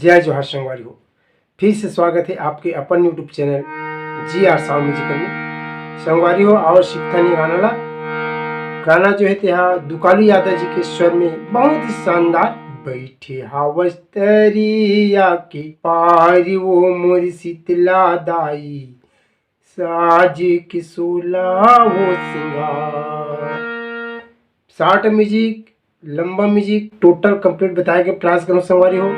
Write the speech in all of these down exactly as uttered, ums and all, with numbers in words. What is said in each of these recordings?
जय जोहार संगवारी हो, फिर से स्वागत है आपके अपन YouTube चैनल जी आर साउंड म्यूजिकल में। संगवारी हो, और सीखथन ये गाना ला। गाना जो है तेहा दुकालू यादव जी के स्वर में बहुत ही शानदार। बैठे हावस तरिया के पारी वो मोर शीतला दाई, साज के सोला वो सिंगार। शॉर्ट म्यूजिक, लंबा म्यूजिक, टोटल कंप्लीट बताए के प्रयास करूँ संगवारी हो।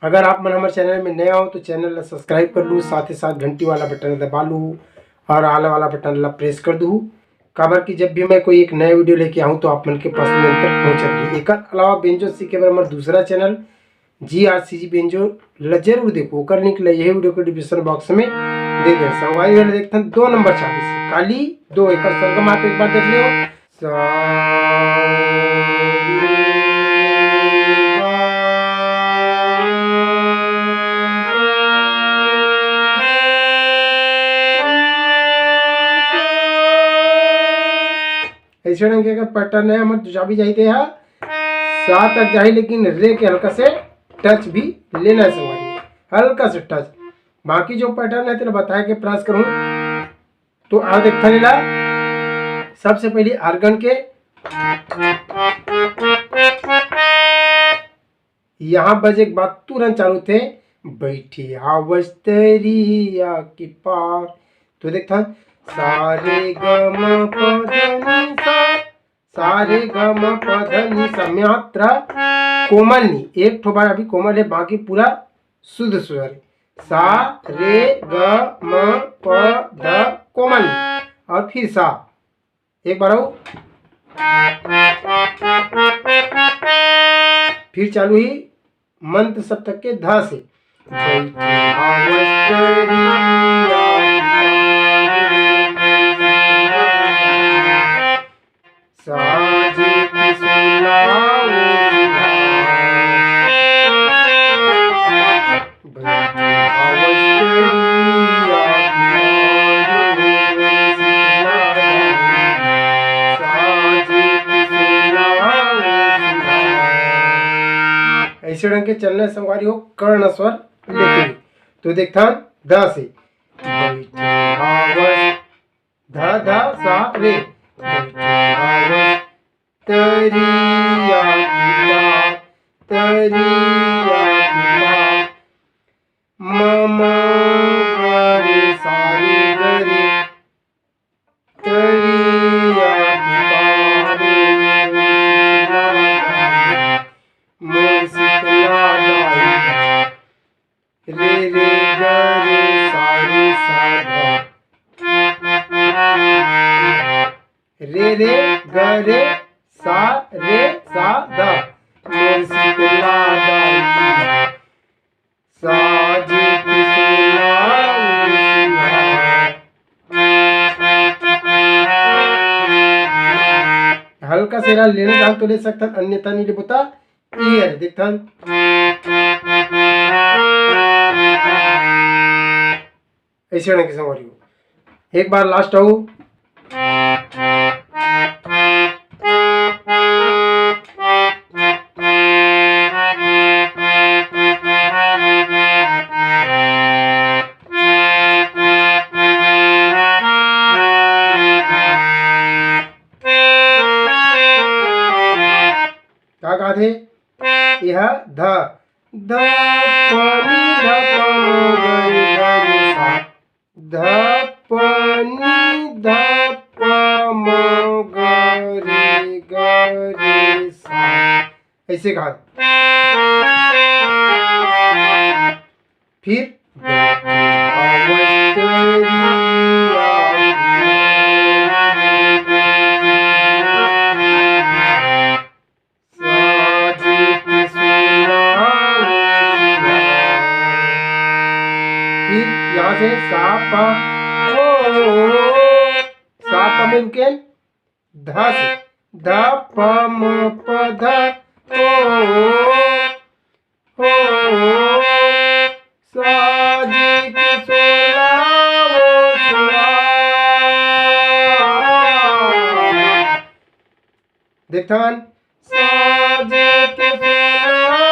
अगर आप मन हमारे चैनल में नया हो तो चैनल ला सब्सक्राइब कर लू, साथ ही साथ घंटी वाला बटन दबा लू और आल वाला बटन ला प्रेस कर दू, काबर कि जब भी मैं कोई एक नया वीडियो लेके आऊँ तो आप मन के पास निरंतर पहुँचत रही। एकर अलावा बेंजो सीखे बर हमारे दूसरा चैनल जी आर सी जी बेंजो ला जरूर देखो, ओकर लिंक ला यही वीडियो के डिस्क्रिप्शन बॉक्स में दे दे। संगवारी हो, देखथन दो नंबर चाबी से काली दो एकर सरगम आप एक बार देख लियो। सा ऐसे ढंग के अगर पैटर्न है, हमर चाबी जाइते है सा तक जाही, लेकिन रे के हल्का से टच भी लेना है संगवारी, हल्का से टच। बाकी जो पैटर्न है तेला बताए के प्रयास करूँ। तो आ देखथन एला, सबसे पहले आर्गन के यहाँ बजे के बाद तुरंत चालू थे, बैठी हावस तरिया के पार। तो देखथन, सारे ग म प ध नि सा, सारे ग म प ध नि सा, मात्रा कोमल नहीं, एक ठो बार अभी कोमल है, बाकी पूरा शुद्ध स्वर है। सा रे ग म प ध कोमल नहीं, और फिर सा, एक बार और, फिर चालू ही मंत्र सप्तक के ध से। बैठी हावस तरिया साज की सुनाओ। ऐसे ढंग के चलना है संगवारी हो, कर्ण स्वर लेते हुए। तो देखथन ध से, बैठी हावस, ध ध सा रे, बैठी हावस तरिया की तार, तरिया की तार। म म ग रे सा रे ग रे, तरिया की तार, मोर शीतला दाई। रे रे ग रे सा रे सा ध, रे रे ग रे सा रे सा ध, मोर शीतला दाई। साज की सुनाओ सिंगार। हल्का से एला लेना चाहो तो ले सकथन, अन्यथा नहीं लेबो त ये हरे, देखथन। ऐसे होने के संगवारी हो। एक बार लास्ट आओ। यह ध, ध प नी ध प म ग रे ग रे सा, ध प नी ध प म ग रे ग रे सा, ऐसे कहा। फिर फिर यहाँ से सा पा, ओ, सा पा में रुके, ध से, ध प म प ध, ओ, ओ, साजे के सुनाओ सुनाओ। देखथन, साजे के सुनाओ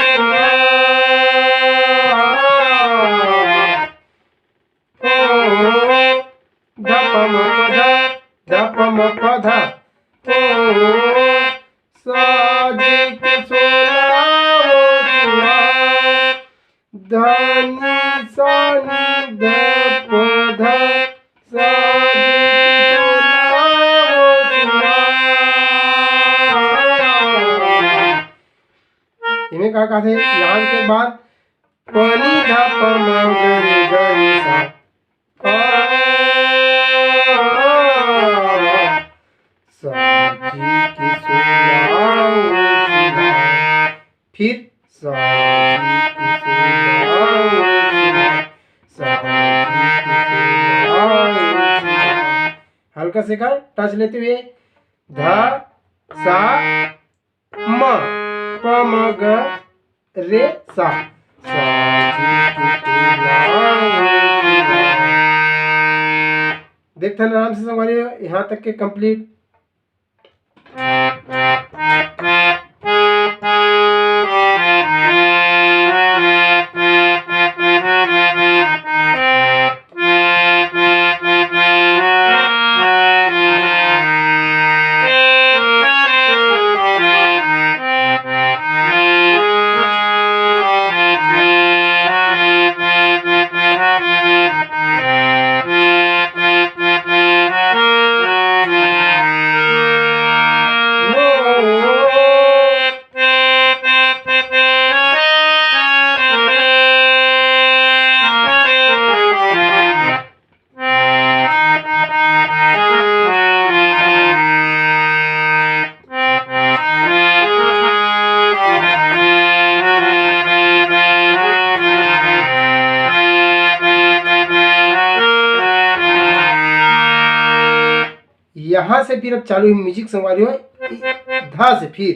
सुनाओ। ओ, ध प म प ध, ध प म प ध। ओ, साजे के सुनाओ सुनाओ। ध नी सा नी ध प ध, साजे के सुनाओ सुनाओ। एमे का कथे, यहाँ के बाद प नी ध प म ग रे ग रे सा। साजी की सुनाओ सुनाओ। फिर साजी की सुनाओ सुनाओ। साजी की सुनाओ सुनाओ। हल्का से कर टच लेते हुए, ध सा म प म ग रे सा। साजी की सुनाओ सुनाओ। देखथन आराम से संगवारी हो, यहाँ तक के कंप्लीट। यहाँ से फिर अब चालू है म्यूजिक संगवारी हो, धा से फिर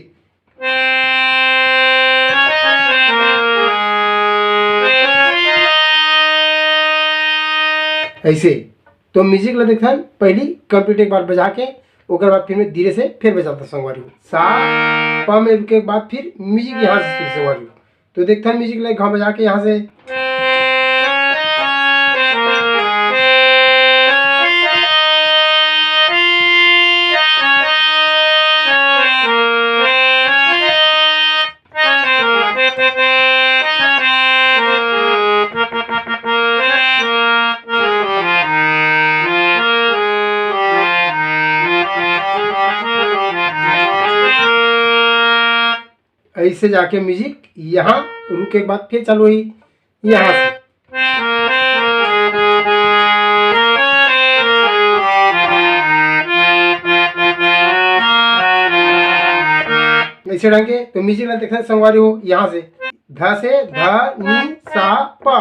ऐसे। तो म्यूजिक ला देखथन, पहली कंप्लीट एक बार बजा के, ओकर बाद फिर मैं धीरे से फिर बजाता संगवारी हो। सा पा में रुके के बाद फिर म्यूजिक यहाँ से शुरू संगवारी हो। तो देखथन म्यूजिक ला एक घाव बजा के यहाँ से। ऐसे जाके म्यूजिक यहाँ रुके के बाद फिर चालू हुई, यहाँ से। ऐसे ढंग के तो म्यूजिक ला देखना संगवारी हो, यहाँ से ध से ध नी सा पा।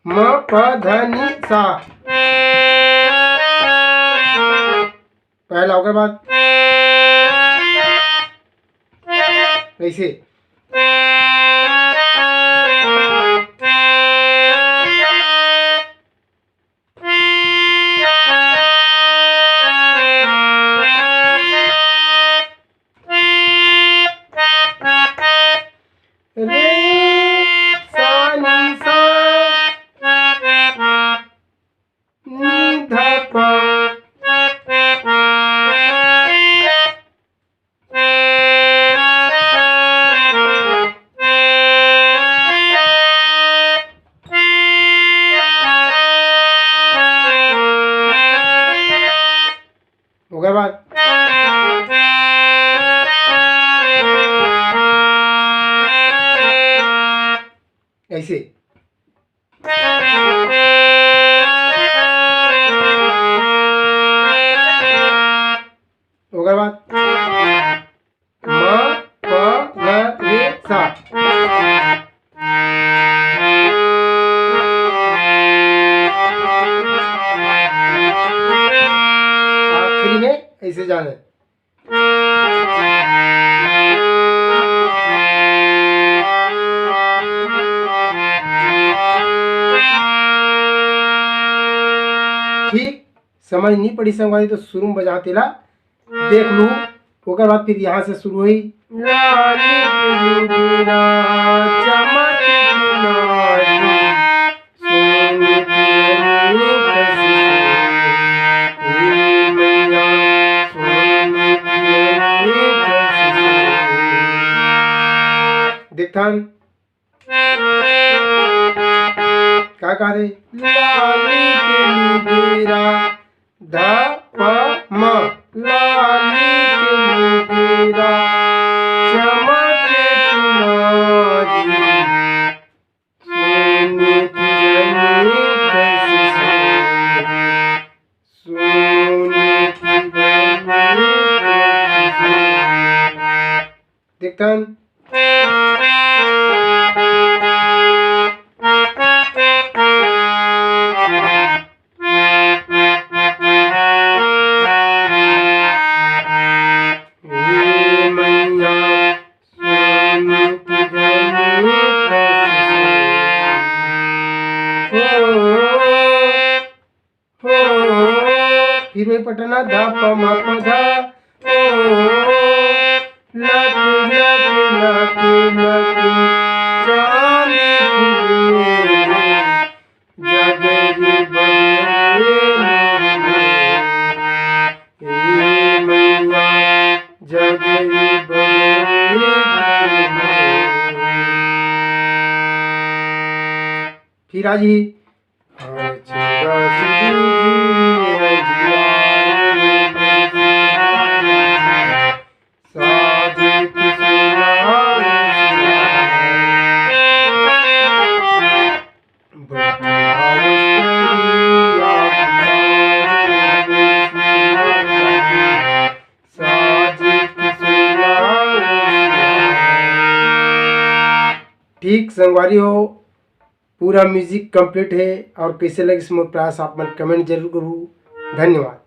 म प ध नी सा। पहला, ओकर बाद ऐसे। रे सा नी सा नी ध प। ओकर बाद ऐसे। ओकर बाद म, प, ल, रे, सा। आखिरी में ऐसे जाने। ठीक, समझ नहीं पड़ी संगवारी तो शुरू में बजा तेला देख लू, ओकर बाद फिर यहाँ से शुरू हुई। लाली के लुगरा चमक नारी, सोने की रंगों का सितारा, हे मैया, सोने की रंगों का सितारा। देखथन, का कह रहे? लाली के लुगरा, ध, प, म, लाली के लुगरा, चमके चुनरी, सोने की बनी कसी सोई, सोने की बनी कसी सोई। देखथन। हे मैया, सोने की बनी कसी सोई। हो, हो, फिर वही पटना, ध प म प ध। ओ, लक, लक, लक, लक, चांदी फूले, जगरी बगरी, हे मैया, जगरी बगरी। फिर आज ही ठीक संगवारी हो, पूरा music complete है। और कैसे लगिस मोर प्रयास आप मन comment जरूर करू। धन्यवाद।